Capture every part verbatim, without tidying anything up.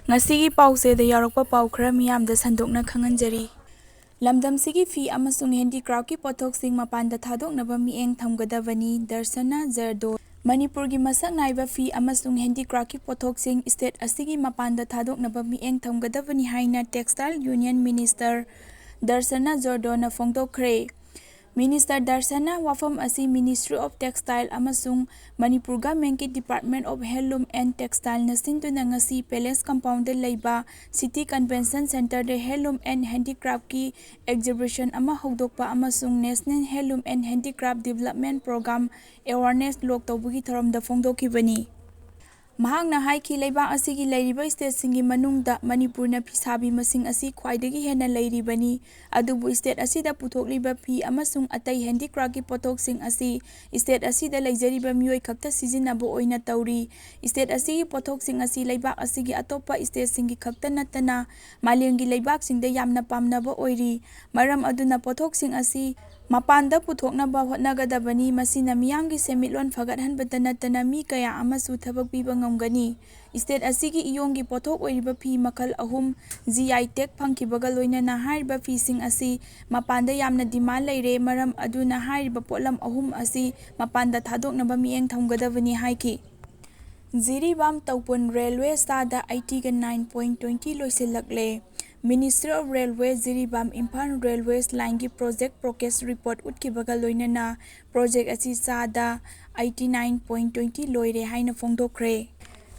ꯉꯁꯤꯒꯤ ꯄꯥꯎꯆꯦꯗ ꯌꯥꯎꯔꯛꯄ ꯄꯥꯎ ꯈꯔ ꯃꯤꯌꯥꯝꯗ ꯁꯟꯗꯣꯛꯅ ꯈꯪꯍꯟꯖꯔꯤ꯫ ꯂꯝꯗꯝꯁꯤꯒꯤ ꯐꯤ ꯑꯃꯁꯨꯡ ꯍꯦꯟꯗꯤꯀ꯭ꯔꯥꯐꯀꯤ ꯄꯣꯠꯊꯣꯛꯁꯤꯡ ꯃꯄꯥꯟꯗ ꯊꯥꯗꯣꯛꯅꯕ ꯃꯤꯠꯌꯦꯡ ꯊꯝꯒꯗꯕꯅꯤ, ꯗꯔꯁꯅꯥ ꯖꯔꯗꯣ꯫ ꯃꯅꯤꯄꯨꯔꯒꯤ ꯃꯁꯛ ꯅꯥꯏꯕ ꯐꯤ ꯑꯃꯁꯨꯡ ꯍꯦꯟꯗꯤꯀ꯭ꯔꯥꯐꯀꯤ ꯄꯣꯠꯊꯣꯛꯁꯤꯡ ꯁ꯭ꯇꯦꯠ ꯑꯁꯤꯒꯤ ꯃꯄꯥꯟꯗ ꯊꯥꯗꯣꯛꯅꯕ ꯃꯤꯠꯌꯦꯡ ꯊꯝꯒꯗꯕꯅꯤ ꯍꯥꯏꯅ ꯇꯦꯛꯁꯇꯥꯏꯜ ꯌꯨꯅꯤꯌꯟ ꯃꯤꯅꯤꯁꯇꯔ ꯗꯔꯁꯅꯥ ꯖꯔꯗꯣꯅ ꯐꯣꯡꯗꯣꯛꯈ꯭ꯔꯦ꯫ ꯃꯤꯅꯤꯁꯇꯔ ꯗꯔꯁꯅꯥ ꯋꯥꯐꯝ ꯑꯁꯤ Ministry of Textile ꯑꯃꯁꯨꯡ Manipur ꯒꯚꯔꯟꯃꯦꯟꯠꯀꯤ Department of Handloom and Textileꯅ ꯁꯤꯟꯗꯨꯅ ꯉꯁꯤ ꯄꯦꯂꯦꯁ ꯀꯝꯄꯥꯎꯟꯗ ꯂꯩꯕ ꯁꯤꯇꯤ ꯀꯟꯚꯦꯟꯁꯟ ꯁꯦꯟꯇꯔꯗ Handloom and Handicraftꯀꯤ ꯑꯦꯛꯖꯤꯕꯤꯁꯟ ꯑꯃ ꯍꯧꯗꯣꯛꯄ ꯑꯃꯁꯨꯡ National Handloom and Handicraft Development Program awareness launch ꯇꯧꯕꯒꯤ ꯊꯧꯔꯝꯗ ꯐꯣꯡꯗꯣꯛꯈꯤꯕꯅꯤ꯫ ꯃꯍꯥꯛꯅ ꯍꯥꯏꯈꯤ, ꯂꯩꯕꯥꯛ ꯑꯁꯤꯒꯤ ꯂꯩꯔꯤꯕ ꯁ꯭ꯇꯦꯠꯁꯤꯡꯒꯤ ꯃꯅꯨꯡꯗ ꯃꯅꯤꯄꯨꯔꯅ ꯐꯤꯁꯥꯕꯤ ꯃꯁꯤꯡ ꯑꯁꯤ ꯈ꯭ꯋꯥꯏꯗꯒꯤ ꯍꯦꯟꯅ ꯂꯩꯔꯤꯕꯅꯤ, ꯑꯗꯨꯕꯨ ꯁ꯭ꯇꯦꯠ ꯑꯁꯤꯗ ꯄꯨꯊꯣꯛꯂꯤꯕ ꯐꯤ ꯑꯃꯁꯨꯡ ꯑꯇꯩ ꯍꯦꯟꯗꯤꯀ꯭ꯔꯥꯐꯀꯤ ꯄꯣꯠꯊꯣꯛꯁꯤꯡ ꯑꯁꯤ ꯁ꯭ꯇꯦꯠ ꯑꯁꯤꯗ ꯂꯩꯖꯔꯤꯕ ꯃꯤꯑꯣꯏ ꯈꯛꯇ ꯁꯤꯖꯤꯟꯅꯕ ꯑꯣꯏꯅ ꯇꯧꯔꯤ꯫ ꯁ꯭ꯇꯦꯠ ꯑꯁꯤꯒꯤ ꯄꯣꯠꯊꯣꯛꯁꯤꯡ ꯑꯁꯤ ꯂꯩꯕꯥꯛ ꯑꯁꯤꯒꯤ ꯑꯇꯣꯞꯄ ꯁ꯭ꯇꯦꯠꯁꯤꯡꯒꯤ ꯈꯛꯇ ꯅꯠꯇꯅ ꯃꯥꯂꯦꯝꯒꯤ ꯂꯩꯕꯥꯛꯁꯤꯡꯗ ꯌꯥꯝꯅ ꯄꯥꯝꯅꯕ ꯑꯣꯏꯔꯤ꯫ ꯃꯔꯝ ꯑꯗꯨꯅ ꯄꯣꯠꯊꯣꯛꯁꯤꯡ ꯑꯁꯤ ꯃꯄꯥꯟꯗ ꯄꯨꯊꯣꯛꯅꯕ ꯍꯣꯠꯅꯒꯗꯕꯅꯤ꯫ ꯃꯁꯤꯅ ꯃꯤꯌꯥꯝꯒꯤ ꯁꯦꯟꯃꯤꯠꯂꯣꯟ ꯐꯒꯠꯍꯟꯕꯇ ꯅꯠꯇꯅ ꯃꯤ ꯀꯌꯥ ꯑꯃꯁꯨ ꯊꯕꯛ ꯄꯤꯕ ꯉꯝꯒꯅꯤ꯫ ꯁ꯭ꯇꯦꯠ ꯑꯁꯤꯒꯤ ꯏꯌꯣꯡꯒꯤ ꯄꯣꯠꯊꯣꯛ ꯑꯣꯏꯔꯤꯕ ꯐꯤ ꯃꯈꯜ ꯑꯍꯨꯝ G I tag ꯐꯪꯈꯤꯕꯒ ꯂꯣꯏꯅꯅ ꯍꯥꯏꯔꯤꯕ ꯐꯤꯁꯤꯡ ꯑꯁꯤ ꯃꯄꯥꯟꯗ ꯌꯥꯝꯅ ꯗꯤꯃꯥꯟ ꯂꯩꯔꯦ꯫ ꯃꯔꯝ ꯑꯗꯨꯅ ꯍꯥꯏꯔꯤꯕ ꯄꯣꯠꯂꯝ ꯑꯍꯨꯝ ꯑꯁꯤ ꯃꯄꯥꯟꯗ ꯊꯥꯗꯣꯛꯅꯕ ꯃꯤꯠꯌꯦꯡ ꯊꯝꯒꯗꯕꯅꯤ ꯍꯥꯏꯈꯤ꯫ ꯖꯤꯔꯤꯕꯥꯝ ꯇꯧꯄꯨꯟ ꯔꯦꯜꯋꯦ ꯆꯥꯗ eighty-nine point twenty ꯂꯣꯏꯁꯤꯜꯂꯛꯂꯦ꯫ Ministry of Railway, Jiribam Imphal railway ꯂꯥꯏꯟꯒꯤ ꯄ꯭ꯔꯣꯖꯦꯛ ꯄ꯭ꯔꯣꯒ꯭ꯔꯦꯁ ꯔꯤꯄꯣꯔꯠ ꯎꯠꯈꯤꯕꯒ ꯂꯣꯏꯅꯅ ꯄ꯭ꯔꯣꯖꯦꯛ ꯑꯁꯤ ꯆꯥꯗ eighty-nine point twenty ꯂꯣꯏꯔꯦ ꯍꯥꯏꯅ ꯐꯣꯡꯗꯣꯛꯈ꯭ꯔꯦ꯫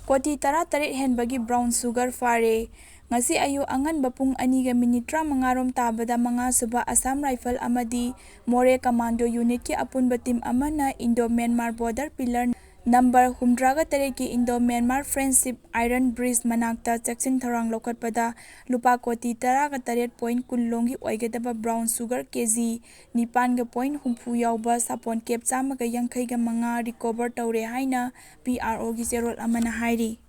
ꯀꯣꯇꯤ ꯇꯔꯥꯇꯔꯦꯠ ꯍꯦꯟꯕꯒꯤ ꯕ꯭ꯔꯥꯎꯟ ꯁꯨꯒꯔ ꯐꯥꯔꯦ꯫ ꯉꯁꯤ ꯑꯌꯨꯛ ꯑꯉꯟꯕ ꯄꯨꯡ ꯑꯅꯤꯒ ꯃꯤꯅꯤꯠ ꯇꯔꯥꯃꯉꯥ ꯔꯣꯝ ꯇꯥꯕꯗ ꯃꯉꯥꯁꯨꯕ ꯑꯁꯥꯝ ꯔꯥꯏꯐꯜ ꯑꯃꯗꯤ ꯃꯣꯔꯦ ꯀꯃꯥꯟꯗꯣ ꯌꯨꯅꯤꯠꯀꯤ ꯑꯄꯨꯟꯕ ꯇꯤꯝ ꯑꯃꯅ Indo Myanmar border pillar number ꯍꯨꯝꯗ꯭ꯔꯥꯒ ꯇꯔꯦꯠꯀꯤ Indo Myanmar friendship iron bridge ꯃꯅꯥꯛꯇ ꯆꯦꯛꯁꯤꯟ ꯊꯧꯔꯥꯡ ꯂꯧꯈꯠꯄꯗ ꯂꯨꯄꯥ ꯀꯣꯇꯤ ꯇꯔꯥꯒ ꯇꯔꯦꯠ ꯄꯣꯏꯟ ꯀꯨꯟ ꯂꯣꯝꯒꯤ ꯑꯣꯏꯒꯗꯕ ꯕ꯭ꯔꯥꯎꯟ ꯁꯨꯒꯔ ꯀꯦꯖꯤ ꯅꯤꯄꯥꯟꯒ ꯄꯣꯏꯟ ꯍꯨꯝꯐꯨ ꯌꯥꯎꯕ ꯁꯥꯄꯣꯟ ꯀꯦꯞ ꯆꯥꯝꯃꯒ ꯌꯥꯡꯈꯩꯒ ꯃꯉꯥ ꯔꯤꯀꯣꯚꯔ ꯇꯧꯔꯦ ꯍꯥꯏꯅ ꯄꯤ ꯑꯥꯔ ꯑꯣꯒꯤ ꯆꯦꯔꯣꯜ ꯑꯃꯅ ꯍꯥꯏꯔꯤ꯫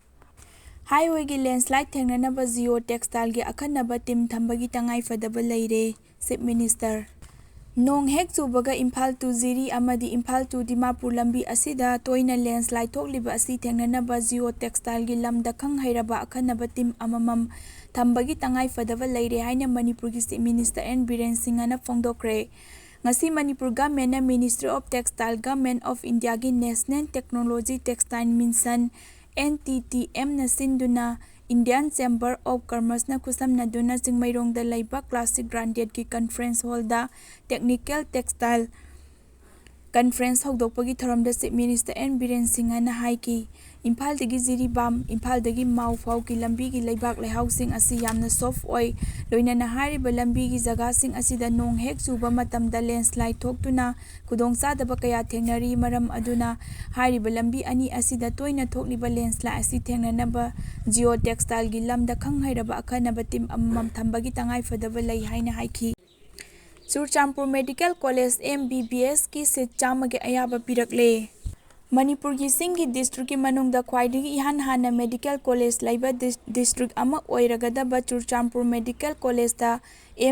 ꯍꯥꯏꯋꯦꯒꯤ ꯂꯦꯟꯁꯂꯥꯏꯗ ꯊꯦꯡꯅꯅꯕ ꯖꯤꯑꯣ ꯇꯦꯛꯁꯇꯥꯏꯜꯒꯤ ꯑꯈꯟꯅꯕ ꯇꯤꯝ ꯊꯝꯕꯒꯤ ꯇꯉꯥꯏꯐꯗꯕ ꯂꯩꯔꯦ, ꯆꯤꯞ ꯃꯤꯅꯤꯁꯇꯔ꯫ ꯅꯣꯡ ꯍꯦꯛ ꯆꯨꯕꯒ ꯏꯝꯐꯥꯜ to ꯖꯤꯔꯤ ꯑꯃꯗꯤ ꯏꯝꯐꯥꯜ to ꯗꯤꯃꯥꯄꯨꯔ ꯂꯝꯕꯤ ꯑꯁꯤꯗ ꯇꯣꯏꯅ ꯂꯦꯟꯁꯂꯥꯏꯠ ꯊꯣꯛꯂꯤꯕ ꯑꯁꯤ ꯊꯦꯡꯅꯅꯕ ꯖꯤꯑꯣ ꯇꯦꯛꯁꯇꯥꯏꯜꯒꯤ ꯂꯝꯗ ꯈꯪ ꯍꯩꯔꯕ ꯑꯈꯟꯅꯕ ꯇꯤꯝ ꯑꯃꯃꯝ ꯊꯝꯕꯒꯤ ꯇꯉꯥꯏ ꯐꯗꯕ ꯂꯩꯔꯦ ꯍꯥꯏꯅ ꯃꯅꯤꯄꯨꯔꯒꯤ ꯆꯤꯐ ꯃꯤꯅꯤꯁꯇꯔ ꯑꯦꯟ ꯕꯤꯔꯦꯟ ꯁꯤꯡꯍꯅ ꯐꯣꯡꯗꯣꯛꯈ꯭ꯔꯦ꯫ ꯉꯁꯤ Manipur ꯒꯚꯔꯟꯃꯦꯟꯠꯅ Ministry of Textile, Government of Indiaꯒꯤ National Technology Textile Mission, NTTMꯅ ꯁꯤꯟꯗꯨꯅ Indian Chamber of Commerceꯅ ꯈꯨꯠꯁꯝꯅꯗꯨꯅ ꯆꯤꯡꯃꯩꯔꯣꯡꯗ ꯂꯩꯕ ꯀ꯭ꯂꯥꯁꯤꯛ ꯒ꯭ꯔꯥꯟꯗꯦꯠꯀꯤ ꯀꯟꯐꯔꯦꯟꯁ ꯍꯣꯜꯗ ꯇꯦꯛꯅꯤꯀꯦꯜ ꯇꯦꯛꯁꯇꯥꯏꯜ ꯀꯟꯐꯔꯦꯟꯁ ꯍꯧꯗꯣꯛꯄꯒꯤ ꯊꯧꯔꯝꯗ ꯆꯤꯐ ꯃꯤꯅꯤꯁꯇꯔ ꯑꯦꯟ ꯕꯤꯔꯦꯟ ꯁꯤꯡꯍꯅ ꯍꯥꯏꯈꯤ, ꯏꯝꯐꯥꯜꯗꯒꯤ ꯖꯤꯔꯤꯕꯥꯝ, ꯏꯝꯐꯥꯜꯗꯒꯤ ꯃꯥꯎ ꯐꯥꯎꯒꯤ ꯂꯝꯕꯤꯒꯤ ꯂꯩꯕꯥꯛ ꯂꯩꯍꯥꯎꯁꯤꯡ ꯑꯁꯤ ꯌꯥꯝꯅ ꯁꯣꯐ ꯑꯣꯏ꯫ ꯂꯣꯏꯅꯅ ꯍꯥꯏꯔꯤꯕ ꯂꯝꯕꯤꯒꯤ ꯖꯒꯥꯁꯤꯡ ꯑꯁꯤꯗ ꯅꯣꯡ ꯍꯦꯛ ꯆꯨꯕ ꯃꯇꯝꯗ ꯂꯦꯟꯁꯂꯥꯏꯠ ꯊꯣꯛꯇꯨꯅ ꯈꯨꯗꯣꯡꯆꯥꯗꯕ ꯀꯌꯥ ꯊꯦꯡꯅꯔꯤ꯫ ꯃꯔꯝ ꯑꯗꯨꯅ ꯍꯥꯏꯔꯤꯕ ꯂꯝꯕꯤ ꯑꯅꯤ ꯑꯁꯤꯗ ꯇꯣꯏꯅ ꯊꯣꯛꯂꯤꯕ ꯂꯦꯟꯁꯂꯥꯏꯠ ꯑꯁꯤ ꯊꯦꯡꯅꯅꯕ ꯖꯤꯑꯣ ꯇꯦꯛꯁꯇꯥꯏꯜꯒꯤ ꯂꯝꯗ ꯈꯪ ꯍꯩꯔꯕ ꯑꯈꯟꯅꯕ ꯇꯤꯝ ꯑꯃꯃꯝ ꯊꯝꯕꯒꯤ ꯇꯉꯥꯏ ꯐꯗꯕ ꯂꯩ ꯍꯥꯏꯅ ꯍꯥꯏꯈꯤ꯫ ꯆꯨꯔꯆꯥꯟꯄꯨꯔ ꯃꯦꯗꯤꯀꯦꯜ ꯀꯣꯂꯦꯖ MBBSꯀꯤ ꯁꯤꯠ ꯆꯥꯝꯃꯒꯤ ꯑꯌꯥꯕ ꯄꯤꯔꯛꯂꯦ꯫ ꯃꯅꯤꯄꯨꯔꯒꯤ ꯆꯤꯡꯒꯤ ꯗꯤꯁꯇ꯭ꯔꯤꯛꯀꯤ ꯃꯅꯨꯡꯗ ꯈ꯭ꯋꯥꯏꯗꯒꯤ ꯏꯍꯥꯟ ꯍꯥꯟꯅ ꯃꯦꯗꯤꯀꯦꯜ ꯀꯣꯂꯦꯖ ꯂꯩꯕ ꯗꯤꯁ-, ꯗꯤꯁꯇ꯭ꯔꯤꯛ ꯑꯃ ꯑꯣꯏꯔꯒꯗꯕ ꯆꯨꯔꯆꯥꯟꯄꯨꯔ ꯃꯦꯗꯤꯀꯦꯜ ꯀꯣꯂꯦꯖꯇ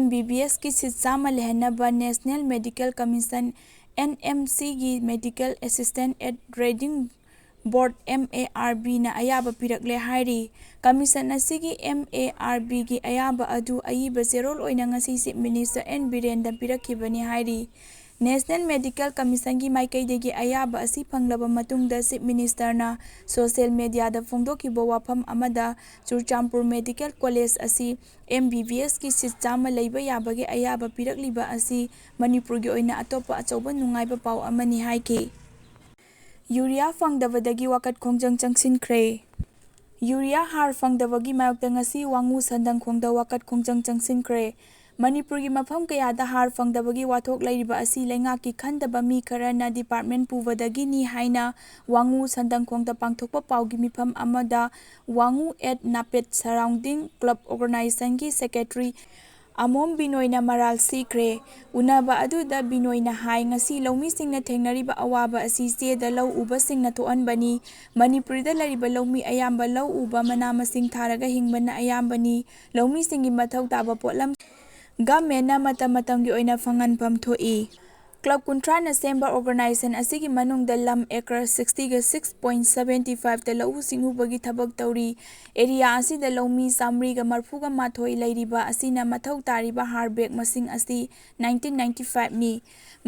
MBBSꯀꯤ ꯁꯤꯠ ꯆꯥꯝꯃ ꯂꯩꯍꯟꯅꯕ National Medical Commission, NMCꯒꯤ medical assistant at reading board, MARBꯅ ꯑꯌꯥꯕ ꯄꯤꯔꯛꯂꯦ ꯍꯥꯏꯔꯤ꯫ ꯀꯃꯤꯁꯟ ꯑꯁꯤꯒꯤ MARBꯒꯤ ꯑꯌꯥꯕ ꯑꯗꯨ ꯑꯏꯕ ꯆꯦꯔꯣꯜ ꯑꯣꯏꯅ ꯉꯁꯤ ꯆꯤꯐ ꯃꯤꯅꯤꯁꯇꯔ ꯑꯦꯟ ꯕꯤꯔꯦꯟꯗ ꯄꯤꯔꯛꯈꯤꯕꯅꯤ ꯍꯥꯏꯔꯤ꯫ National Medical Commissionꯒꯤ ꯃꯥꯏꯀꯩꯗꯒꯤ ꯑꯌꯥꯕ ꯑꯁꯤ ꯐꯪꯂꯕ ꯃꯇꯨꯡꯗ ꯆꯤꯐ ꯃꯤꯅꯤꯁꯇꯔꯅ ꯁꯣꯁꯤꯌꯦꯜ ꯃꯦꯗꯤꯌꯥꯗ ꯐꯣꯡꯗꯣꯛꯈꯤꯕ ꯋꯥꯐꯝ ꯑꯃꯗ ꯆꯨꯔꯆꯥꯟꯄꯨꯔ ꯃꯦꯗꯤꯀꯦꯜ ꯀꯣꯂꯦꯖ ꯑꯁꯤ MBBSꯀꯤ ꯁꯤꯠ ꯆꯥꯝꯃ ꯂꯩꯕ ꯌꯥꯕꯒꯤ ꯑꯌꯥꯕ ꯄꯤꯔꯛꯂꯤꯕ ꯑꯁꯤ ꯃꯅꯤꯄꯨꯔꯒꯤ ꯑꯣꯏꯅ ꯑꯇꯣꯞꯄ ꯑꯆꯧꯕ ꯅꯨꯡꯉꯥꯏꯕ ꯄꯥꯎ ꯑꯃꯅꯤ ꯍꯥꯏꯈꯤ꯫ ꯌꯨꯔꯤꯌꯥ ꯐꯪꯗꯕꯗꯒꯤ ꯋꯥꯀꯠ ꯈꯣꯡꯖꯪ ꯆꯪꯁꯤꯟꯈ꯭ꯔꯦ꯫ ꯌꯨꯔꯤꯌꯥ ꯍꯥꯔ ꯐꯪꯗꯕꯒꯤ ꯃꯥꯌꯣꯛꯇ ꯉꯁꯤ ꯋꯥꯉꯨ ꯁꯟꯗꯪꯈꯣꯡꯗ ꯋꯥꯀꯠ ꯈꯣꯡꯖꯪ ꯆꯪꯁꯤꯟꯈ꯭ꯔꯦ꯫ ꯃꯅꯤꯄꯨꯔꯒꯤ ꯃꯐꯝ ꯀꯌꯥꯗ ꯍꯥꯔ ꯐꯪꯗꯕꯒꯤ ꯋꯥꯊꯣꯛ ꯂꯩꯔꯤꯕ ꯑꯁꯤ ꯂꯩꯉꯥꯛꯀꯤ ꯈꯟꯗꯕ ꯃꯤ ꯈꯔꯅ ꯗꯤꯄꯥꯔꯠꯃꯦꯟ ꯄꯨꯕꯗꯒꯤꯅꯤ ꯍꯥꯏꯅ ꯋꯥꯉꯨ ꯁꯟꯗꯪꯈꯣꯡꯗ ꯄꯥꯡꯊꯣꯛꯄ ꯄꯥꯎꯒꯤ ꯃꯤꯐꯝ ꯑꯃꯗ ꯋꯥꯉꯨ at Napet Surrounding Club Organizationꯒꯤ ꯁꯦꯀ꯭ꯔꯦꯇꯔꯤ ꯑꯃꯣꯝ ꯕꯤꯅꯣꯏꯅ ꯃꯔꯥꯜ ꯁꯤꯈ꯭ꯔꯦ꯫ ꯎꯅꯕ ꯑꯗꯨꯗ ꯕꯤꯅꯣꯏꯅ ꯍꯥꯏ, ꯉꯁꯤ ꯂꯧꯃꯤꯁꯤꯡꯅ ꯊꯦꯡꯅꯔꯤꯕ ꯑꯋꯥꯕ ꯑꯁꯤ ꯆꯦꯗ ꯂꯧ ꯎꯕꯁꯤꯡꯅ ꯊꯣꯛꯍꯟꯕꯅꯤ꯫ ꯃꯅꯤꯄꯨꯔꯗ ꯂꯩꯔꯤꯕ ꯂꯧꯃꯤ ꯑꯌꯥꯝꯕ ꯂꯧ ꯎꯕ, ꯃꯅꯥ ꯃꯁꯤꯡ ꯊꯥꯔꯒ ꯍꯤꯡꯕꯅ ꯑꯌꯥꯝꯕꯅꯤ꯫ ꯂꯧꯃꯤꯁꯤꯡꯒꯤ ꯃꯊꯧ ꯇꯥꯕ ꯄꯣꯠꯂꯝ ꯒꯚꯔꯟꯃꯦꯟꯠꯅ ꯃꯇꯝ ꯃꯇꯝꯒꯤ ꯑꯣꯏꯅ ꯐꯪꯍꯟꯐꯝ ꯊꯣꯛꯏ꯫ ꯀ꯭ꯂꯕ ꯀꯨꯟꯊ꯭ꯔꯥꯅ ꯁꯦꯝꯕ ꯑꯣꯔꯒꯅꯥꯏꯖꯦꯁꯟ ꯑꯁꯤꯒꯤ ꯃꯅꯨꯡꯗ ꯂꯝ ꯑꯦꯀꯔ ꯁꯤꯛꯁꯇꯤꯒ ꯁꯤꯛꯁ ꯄꯣꯏꯟꯠ ꯁꯚꯦꯟꯇꯤ ꯐꯥꯏꯚꯇ ꯂꯧꯎ ꯁꯤꯡꯎꯕꯒꯤ ꯊꯕꯛ ꯇꯧꯔꯤ꯫ ꯑꯦꯔꯤꯌꯥ ꯑꯁꯤꯗ ꯂꯧꯃꯤ ꯆꯥꯃꯔꯤꯒ ꯃꯔꯐꯨꯒ ꯃꯥꯊꯣꯏ ꯂꯩꯔꯤꯕ ꯑꯁꯤꯅ ꯃꯊꯧ ꯇꯥꯔꯤꯕ ꯍꯥꯔ ꯕꯦꯒ ꯃꯁꯤꯡ ꯑꯁꯤ ꯅꯥꯏꯟꯇꯤꯟ ꯅꯥꯏꯟꯇꯤ ꯐꯥꯏꯚꯅꯤ꯫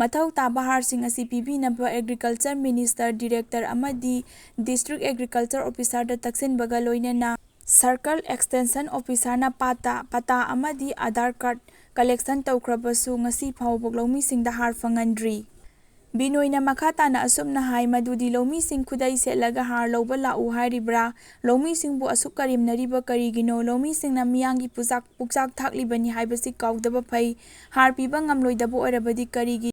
ꯃꯊꯧ ꯇꯥꯕ ꯍꯥꯔꯁꯤꯡ ꯑꯁꯤ ꯄꯤꯕꯤꯅꯕ ꯑꯦꯒ꯭ꯔꯤꯀꯜꯆꯔ ꯃꯤꯅꯤꯁꯇꯔ, ꯗꯤꯔꯦꯛꯇꯔ ꯑꯃꯗꯤ ꯗꯤꯁꯇ꯭ꯔꯤꯛ ꯑꯦꯒ꯭ꯔꯤꯀꯜꯆꯔ ꯑꯣꯐꯤꯁꯥꯔꯗ ꯇꯛꯁꯤꯟꯕꯒ ꯂꯣꯏꯅꯅ ꯁꯔꯀꯜ ꯑꯦꯛꯁꯇꯦꯟꯁꯟ ꯑꯣꯐꯤꯁꯥꯔꯅ ꯄꯥꯇꯥ, ꯄꯇꯥ ꯑꯃꯗꯤ ꯑꯥꯙꯥꯔ ꯀꯥꯔꯗ ꯀꯂꯦꯛꯁꯟ ꯇꯧꯈ꯭ꯔꯕꯁꯨ ꯉꯁꯤ ꯐꯥꯎꯕ ꯂꯧꯃꯤꯁꯤꯡꯗ ꯍꯥꯔ ꯐꯪꯍꯟꯗ꯭ꯔꯤ꯫ ꯕꯤꯅꯣꯏꯅ ꯃꯈꯥ ꯇꯥꯅ ꯑꯁꯨꯝꯅ ꯍꯥꯏ, ꯃꯗꯨꯗꯤ ꯂꯧꯃꯤꯁꯤꯡ ꯈꯨꯗꯩ ꯁꯦꯠꯂꯒ ꯍꯥꯔ ꯂꯧꯕ ꯂꯥꯛꯎ ꯍꯥꯏꯔꯤꯕ꯭ꯔꯥ? ꯂꯧꯃꯤꯁꯤꯡꯕꯨ ꯑꯁꯨꯛ ꯀꯔꯦꯝꯅꯔꯤꯕ ꯀꯔꯤꯒꯤꯅꯣ? ꯂꯧꯃꯤꯁꯤꯡꯅ ꯃꯤꯌꯥꯝꯒꯤ ꯄꯨꯆꯥꯛ, ꯄꯨꯛꯆꯥꯛ ꯊꯥꯛꯂꯤꯕꯅꯤ ꯍꯥꯏꯕꯁꯤ ꯀꯥꯎꯗꯕ ꯐꯩ꯫ ꯍꯥꯔ ꯄꯤꯕ ꯉꯝꯂꯣꯏꯗꯕ ꯑꯣꯏꯔꯕꯗꯤ ꯀꯔꯤꯒꯤ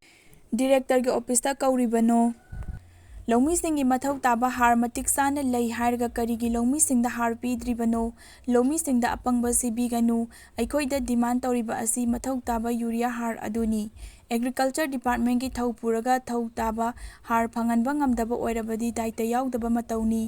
ꯗꯤꯔꯦꯛꯇꯔꯒꯤ ꯑꯣꯐꯤꯁꯇ ꯀꯧꯔꯤꯕꯅꯣ? ꯂꯧꯃꯤꯁꯤꯡꯒꯤ ꯃꯊꯧ ꯇꯥꯕ ꯍꯥꯔ ꯃꯇꯤꯛ ꯆꯥꯅ ꯂꯩ ꯍꯥꯏꯔꯒ ꯀꯔꯤꯒꯤ ꯂꯧꯃꯤꯁꯤꯡꯗ ꯍꯥꯔ ꯄꯤꯗ꯭ꯔꯤꯕꯅꯣ? ꯂꯧꯃꯤꯁꯤꯡꯗ ꯑꯄꯪꯕ ꯁꯤꯕꯤꯒꯅꯨ꯫ ꯑꯩꯈꯣꯏꯗ ꯗꯤꯃꯥꯟ ꯇꯧꯔꯤꯕ ꯑꯁꯤ ꯃꯊꯧ ꯇꯥꯕ ꯌꯨꯔꯤꯌꯥ ꯍꯥꯔ ꯑꯗꯨꯅꯤ꯫ ꯑꯦꯒ꯭ꯔꯤꯀꯜꯆꯔ ꯗꯤꯄꯥꯔꯠꯃꯦꯟꯠꯀꯤ ꯊꯧ ꯄꯨꯔꯒ ꯊꯧ ꯇꯥꯕ ꯍꯥꯔ ꯐꯪꯍꯟꯕ ꯉꯝꯗꯕ ꯑꯣꯏꯔꯕꯗꯤ ꯗꯥꯏꯇ ꯌꯥꯎꯗꯕ ꯃꯇꯧꯅꯤ꯫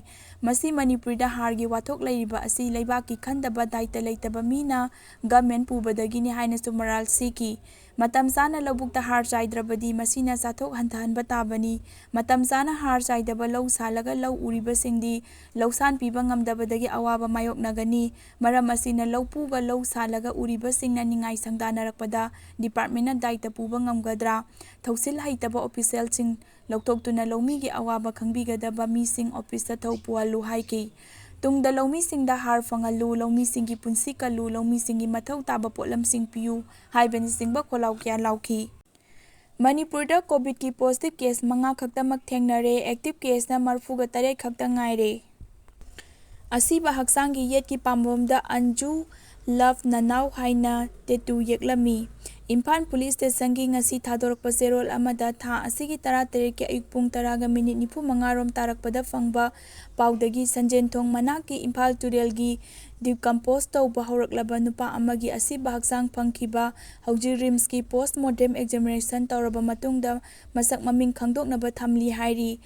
ꯃꯁꯤ ꯃꯅꯤꯄꯨꯔꯗ ꯍꯥꯔꯒꯤ ꯋꯥꯊꯣꯛ ꯂꯩꯔꯤꯕ ꯑꯁꯤ ꯂꯩꯕꯥꯛꯀꯤ ꯈꯟꯗꯕ ꯗꯥꯏꯇ ꯂꯩꯇꯕ ꯃꯤꯅ ꯒꯚꯔꯟꯃꯦꯟꯠ ꯄꯨꯕꯗꯒꯤꯅꯤ ꯍꯥꯏꯅꯁꯨ ꯃꯔꯥꯜ ꯁꯤꯈꯤ꯫ ꯃꯇꯝ ꯆꯥꯅ ꯂꯧꯕꯨꯛꯇ ꯍꯥꯔ ꯆꯥꯏꯗ꯭ꯔꯕꯗꯤ ꯃꯁꯤꯅ ꯆꯥꯊꯣꯛ ꯍꯟꯊꯍꯟꯕ ꯇꯥꯕꯅꯤ꯫ ꯃꯇꯝ ꯆꯥꯅ ꯍꯥꯔ ꯆꯥꯏꯗꯕ ꯂꯧ ꯁꯥꯜꯂꯒ ꯂꯧ ꯎꯔꯤꯕꯁꯤꯡꯗꯤ ꯂꯧꯁꯥꯟ ꯄꯤꯕ ꯉꯝꯗꯕꯗꯒꯤ ꯑꯋꯥꯕ ꯃꯥꯌꯣꯛꯅꯒꯅꯤ꯫ ꯃꯔꯝ ꯑꯁꯤꯅ ꯂꯧꯄꯨꯒ ꯂꯧ ꯁꯥꯜꯂꯒ ꯎꯔꯤꯕꯁꯤꯡꯅ ꯅꯤꯡꯉꯥꯏ ꯁꯪꯗꯥꯅꯔꯛꯄꯗ ꯗꯤꯄꯥꯔꯠꯃꯦꯟꯠꯅ ꯗꯥꯏꯇ ꯄꯨꯕ ꯉꯝꯒꯗ꯭ꯔꯥ? ꯊꯧꯁꯤꯜ ꯍꯩꯇꯕ ꯑꯣꯐꯤꯁꯤꯌꯦꯜꯁꯤꯡ ꯂꯧꯊꯣꯛꯇꯨꯅ ꯂꯧꯃꯤꯒꯤ ꯑꯋꯥꯕ ꯈꯪꯕꯤꯒꯗꯕ ꯃꯤꯁꯤꯡ ꯑꯣꯐꯤꯁꯇ ꯊꯧ ꯄꯨꯍꯜꯂꯨ ꯍꯥꯏꯈꯤ꯫ ꯇꯨꯡꯗ ꯂꯧꯃꯤꯁꯤꯡꯗ ꯍꯥꯔ ꯐꯪꯍꯜꯂꯨ, ꯂꯧꯃꯤꯁꯤꯡꯒꯤ ꯄꯨꯟꯁꯤ ꯀꯜꯂꯨ, ꯂꯧꯃꯤꯁꯤꯡꯒꯤ ꯃꯊꯧ ꯇꯥꯕ ꯄꯣꯠꯂꯝꯁꯤꯡ ꯄꯤꯌꯨ ꯍꯥꯏꯕꯅꯆꯤꯡꯕ ꯈꯣꯜꯂꯥꯎ ꯀꯌꯥ ꯂꯥꯎꯈꯤ꯫ ꯃꯅꯤꯄꯨꯔꯗ ꯀꯣꯚꯤꯗꯀꯤ ꯄꯣꯖꯤꯇꯤꯚ ꯀꯦꯁ ꯃꯉꯥ ꯈꯛꯇꯃꯛ ꯊꯦꯡꯅꯔꯦ, ꯑꯦꯛꯇꯤꯚ ꯀꯦꯁꯅ ꯃꯔꯐꯨꯒ ꯇꯔꯦꯠ ꯈꯛꯇ ꯉꯥꯏꯔꯦ꯫ ꯑꯁꯤꯕ ꯍꯛꯆꯥꯡꯒꯤ ꯌꯦꯠꯀꯤ ꯄꯥꯝꯕꯣꯝꯗ ꯑꯟꯖꯨ ꯂꯚ ꯅꯅꯥꯎ ꯍꯥꯏꯅ ꯇꯦꯇꯨ ꯌꯦꯛꯂꯝꯃꯤ꯫ ꯏꯝꯐꯥꯜ ꯄꯨꯂꯤꯁ ꯁ꯭ꯇꯦꯁꯟꯒꯤ ꯉꯁꯤ ꯊꯥꯗꯣꯔꯛꯄ ꯆꯦꯔꯣꯜ ꯑꯃꯗ ꯊꯥ ꯑꯁꯤꯒꯤ ꯇꯔꯥꯇꯔꯦꯠꯀꯤ ꯑꯌꯨꯛ ꯄꯨꯡ ꯇꯔꯥꯒ ꯃꯤꯅꯤꯠ ꯅꯤꯐꯨ ꯃꯉꯥ ꯔꯣꯝ ꯇꯥꯔꯛꯄꯗ ꯐꯪꯕ ꯄꯥꯎꯗꯒꯤ ꯁꯟꯖꯦꯟꯊꯣꯡ ꯃꯅꯥꯛꯀꯤ ꯏꯝꯐꯥꯜ ꯇꯨꯔꯦꯜꯒꯤ ꯗꯤꯀꯝꯄꯣꯖ ꯇꯧꯕ ꯍꯧꯔꯛꯂꯕ ꯅꯨꯄꯥ ꯑꯃꯒꯤ ꯑꯁꯤꯕ ꯍꯛꯆꯥꯡ ꯐꯪꯈꯤꯕ ꯍꯧꯖꯤꯛ ꯔꯤꯝꯁꯀꯤ ꯄꯣꯁ ꯃꯣꯔꯇꯦꯝ ꯑꯦꯛꯖꯥꯃꯤꯅꯦꯁꯟ ꯇꯧꯔꯕ ꯃꯇꯨꯡꯗ ꯃꯁꯛ ꯃꯃꯤꯡ ꯈꯪꯗꯣꯛꯅꯕ ꯊꯝꯂꯤ ꯍꯥꯏꯔꯤ꯫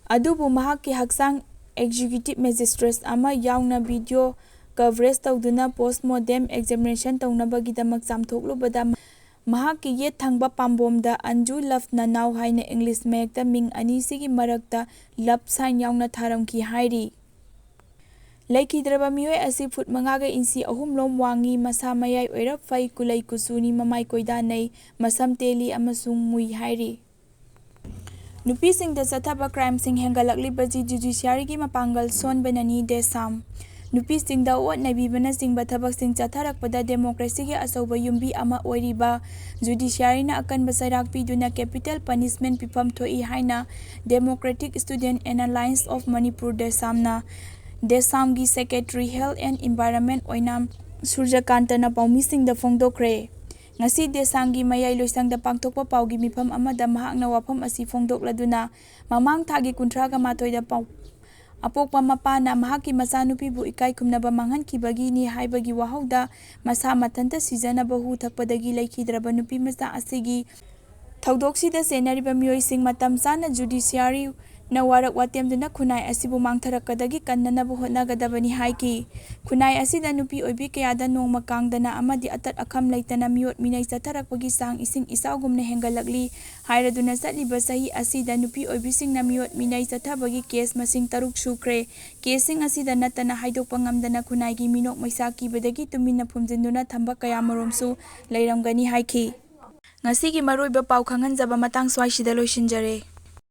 ꯑꯗꯨꯕꯨ ꯃꯍꯥꯛꯀꯤ ꯍꯛꯆꯥꯡ ꯑꯦꯛꯖꯤꯀ꯭ꯌꯨꯇꯤꯚ ꯃꯦꯖꯤꯁꯇ꯭ꯔꯦꯠ ꯑꯃ ꯌꯥꯎꯅ ꯚꯤꯗꯤꯑꯣ ꯀꯚꯔꯦꯖ ꯇꯧꯗꯨꯅ ꯄꯣꯁꯃꯣꯔꯇꯦꯝ ꯑꯦꯛꯖꯥꯃꯤꯅꯦꯁꯟ ꯇꯧꯅꯕꯒꯤꯗꯃꯛ ꯆꯥꯝꯊꯣꯛꯂꯨꯕꯗ ꯃꯍꯥꯛꯀꯤ ꯌꯦꯠ ꯊꯪꯕ ꯄꯥꯝꯕꯣꯝꯗ ꯑꯟꯖꯨ ꯂꯚ ꯅꯅꯥꯎ ꯍꯥꯏꯅ ꯏꯪꯂꯤꯁ ꯃꯌꯦꯛꯇ ꯃꯤꯡ ꯑꯅꯤꯁꯤꯒꯤ ꯃꯔꯛꯇ ꯂꯚ ꯁꯥꯏꯟ ꯌꯥꯎꯅ ꯊꯥꯔꯝꯈꯤ ꯍꯥꯏꯔꯤ꯫ ꯂꯩꯈꯤꯗ꯭ꯔꯕ ꯃꯤꯑꯣꯏ ꯑꯁꯤ ꯐꯨꯠ ꯃꯉꯥꯒ ꯏꯟꯆꯤ ꯑꯍꯨꯝ ꯂꯣꯝ ꯋꯥꯡꯉꯤ, ꯃꯁꯥ ꯃꯌꯥꯏ ꯑꯣꯏꯔꯞ ꯐꯩ, ꯀꯨꯂꯩ ꯀꯨꯆꯨꯅꯤ, ꯃꯃꯥꯏ ꯀꯣꯏꯗꯥꯅꯩ, ꯃꯁꯝ ꯇꯦꯜꯂꯤ ꯑꯃꯁꯨꯡ ꯃꯨꯏ ꯍꯥꯏꯔꯤ꯫ ꯅꯨꯄꯤꯁꯤꯡꯗ ꯆꯠꯊꯕ ꯀ꯭ꯔꯥꯏꯝꯁꯤꯡ ꯍꯦꯟꯒꯠꯂꯛꯂꯤꯕꯁꯤ ꯖꯨꯗꯤꯁꯤꯌꯥꯔꯤꯒꯤ ꯃꯄꯥꯡꯒꯜ ꯁꯣꯟꯕꯅꯅꯤ, ꯗꯦꯁꯥꯝ꯫ ꯅꯨꯄꯤꯁꯤꯡꯗ ꯑꯣꯠ ꯅꯩꯕꯤꯕꯅꯆꯤꯡꯕ ꯊꯕꯛꯁꯤꯡ ꯆꯠꯊꯔꯛꯄꯗ ꯗꯦꯃꯣꯀ꯭ꯔꯦꯁꯤꯒꯤ ꯑꯆꯧꯕ ꯌꯨꯝꯕꯤ ꯑꯃ ꯑꯣꯏꯔꯤꯕ ꯖꯨꯗꯤꯁꯤꯌꯥꯔꯤꯅ ꯑꯀꯟꯕ ꯆꯩꯔꯥꯛ ꯄꯤꯗꯨꯅ ꯀꯦꯄꯤꯇꯦꯜ ꯄꯅꯤꯁꯃꯦꯟ ꯄꯤꯐꯝ ꯊꯣꯛꯏ ꯍꯥꯏꯅ democratic student and alliance of Manipur, ꯗꯦꯁꯥꯝꯅ, ꯗꯦꯁꯥꯝꯒꯤ ꯁꯦꯀ꯭ꯔꯦꯇꯔꯤ ꯍꯦꯜꯊ ꯑꯦꯟ ꯏꯟꯚꯥꯏꯔꯟꯃꯦꯟꯠ ꯑꯣꯏꯅꯥꯝ ꯁꯨꯔꯖꯀꯥꯟꯇꯅ ꯄꯥꯎꯃꯤꯁꯤꯡꯗ ꯐꯣꯡꯗꯣꯛꯈ꯭ꯔꯦ꯫ ꯉꯁꯤ ꯗꯦꯁꯥꯝꯒꯤ ꯃꯌꯥꯏ ꯂꯣꯏꯁꯪꯗ ꯄꯥꯡꯊꯣꯛꯄ ꯄꯥꯎꯒꯤ ꯃꯤꯐꯝ ꯑꯃꯗ ꯃꯍꯥꯛꯅ ꯋꯥꯐꯝ ꯑꯁꯤ ꯐꯣꯡꯗꯣꯛꯂꯗꯨꯅ, ꯃꯃꯥꯡ ꯊꯥꯒꯤ ꯀꯨꯟꯊ꯭ꯔꯥꯒ ꯃꯥꯊꯣꯏꯗ ꯄꯥꯎ-, ꯑꯄꯣꯛꯄ ꯃꯄꯥꯅ ꯃꯍꯥꯛꯀꯤ ꯃꯆꯥꯅꯨꯄꯤꯕꯨ ꯏꯀꯥꯏ ꯈꯨꯝꯅꯕ ꯃꯥꯡꯍꯟꯈꯤꯕꯒꯤꯅꯤ ꯍꯥꯏꯕꯒꯤ ꯋꯥꯍꯧꯗ ꯃꯁꯥ ꯃꯊꯟꯇ ꯁꯤꯖꯅꯕ ꯍꯨ ꯊꯛꯄꯗꯒꯤ ꯂꯩꯈꯤꯗ꯭ꯔꯕ ꯅꯨꯄꯤ ꯃꯆꯥ ꯑꯁꯤꯒꯤ ꯊꯧꯗꯣꯛꯁꯤꯗ ꯆꯦꯟꯅꯔꯤꯕ ꯃꯤꯑꯣꯏꯁꯤꯡ ꯃꯇꯝ ꯆꯥꯅ ꯖꯨꯗꯤꯁꯤꯌꯥꯔꯤꯅ ꯋꯥꯔꯛ ꯋꯥꯇꯦꯝꯗꯨꯅ ꯈꯨꯟꯅꯥꯏ ꯑꯁꯤꯕꯨ ꯃꯥꯡꯊꯔꯛꯀꯗꯒꯤ ꯀꯟꯅꯅꯕ ꯍꯣꯠꯅꯒꯗꯕꯅꯤ ꯍꯥꯏꯈꯤ꯫ ꯈꯨꯟꯅꯥꯏ ꯑꯁꯤꯗ ꯅꯨꯄꯤ ꯑꯣꯏꯕꯤ ꯀꯌꯥꯗ ꯅꯣꯡꯃ ꯀꯥꯡꯗꯅ ꯑꯃꯗꯤ ꯑꯇꯠ ꯑꯈꯝ ꯂꯩꯇꯅ ꯃꯤꯑꯣꯠ ꯃꯤꯅꯩ ꯆꯠꯊꯔꯛꯄꯒꯤ ꯆꯥꯡ ꯏꯁꯤꯡ ꯏꯆꯥꯎꯒꯨꯝꯅ ꯍꯦꯟꯒꯠꯂꯛꯂꯤ ꯍꯥꯏꯔꯗꯨꯅ ꯆꯠꯂꯤꯕ ꯆꯍꯤ ꯑꯁꯤꯗ ꯅꯨꯄꯤ ꯑꯣꯏꯕꯤꯁꯤꯡꯅ ꯃꯤꯑꯣꯠ ꯃꯤꯅꯩ ꯆꯠꯊꯕꯒꯤ ꯀꯦꯁ ꯃꯁꯤꯡ ꯇꯔꯨꯛ ꯁꯨꯈ꯭ꯔꯦ꯫ ꯀꯦꯁꯁꯤꯡ ꯑꯁꯤꯗ ꯅꯠꯇꯅ ꯍꯥꯏꯗꯣꯛꯄ ꯉꯝꯗꯅ ꯈꯨꯟꯅꯥꯏꯒꯤ ꯃꯤꯅꯣꯛ ꯃꯩꯁꯥ ꯀꯤꯕꯗꯒꯤ ꯇꯨꯃꯤꯟꯅ ꯐꯨꯝꯖꯤꯟꯗꯨꯅ ꯊꯝꯕ ꯀꯌꯥꯃꯔꯨꯝꯁꯨ ꯂꯩꯔꯝꯒꯅꯤ ꯍꯥꯏꯈꯤ꯫ ꯉꯁꯤꯒꯤ ꯃꯔꯨꯑꯣꯏꯕ ꯄꯥꯎ ꯈꯪꯍꯟꯖꯕ ꯃꯇꯥꯡ ꯁ꯭ꯋꯥꯏꯁꯤꯗ ꯂꯣꯏꯁꯤꯟꯖꯔꯦ꯫